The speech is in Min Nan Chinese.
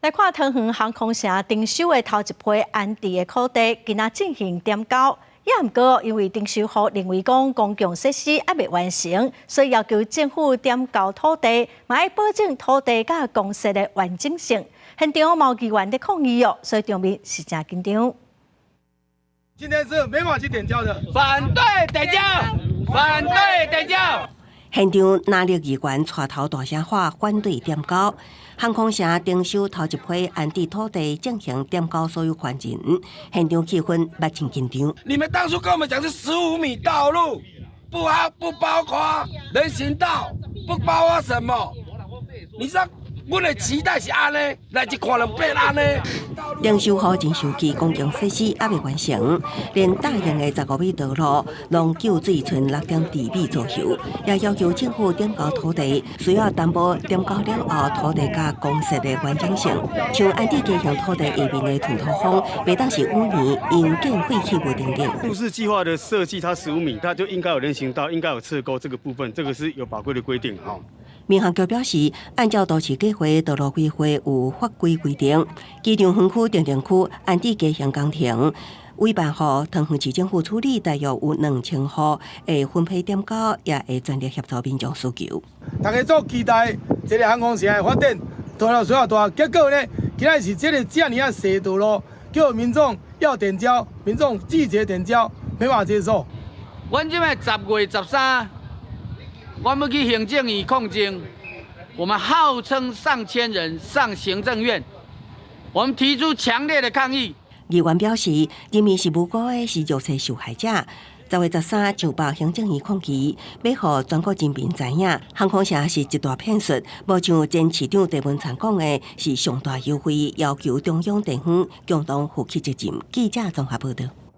來看桃園航空城徵收的頭一批安置的土地，今仔進行點交。也毋過因為徵收戶認為講公共設施猶未完成，所以要求政府點交土地，嘛愛保證土地佮公設的完整性。現場嘛有議員佇抗議哦，所以場面是誠緊張。今天是沒法去點交的，反對點交，反對點交。現場藍綠議員帶頭大聲喊反對點交，航空城徵收頭一批安置土地進行點交所有權人，現場氣氛捌真緊張。你們當初跟我們講是15米道路，不包括人行道，不包括什麼？你知道？阮的期待是按呢，來一看就變按呢。徵收戶真生氣，公共設施猶未完成，連大型的15米道路攏舊水賰6.2米左右，也要求政府點交土地，需要擔保點交了後土地佮公設的完整性。像安置加強土地下面的囤土方，袂當是污泥、營建廢棄物等等。都市計劃的設計，它十五米，它就應該有人行道，應該有側溝，這個部分，這個是有法規的規定，哈。民航局表示，按照都市計劃、道路規劃有法規規定，機場園區、重建區安置加強工程，委辦予桃園市政府處理，大約有2000戶會分批點交，也會全力協助民眾需求。大家足期待這个航空城的發展，道路需要大，結果呢，今仔是這个遮爾仔細道路，叫民眾要點交，民眾拒絕點交，沒法接受。阮這擺10月13，我們去行政院抗爭，我們號稱上千人上行政院，我們提出強烈的抗議。議員表示，人民是無辜的，是弱勢受害者。10月13上北行政院抗議，欲予全國人民知影，航空城是一大騙術，無像前市長鄭文燦講的，是上大優惠，要求中央地方共同負起責任。記者綜合報道。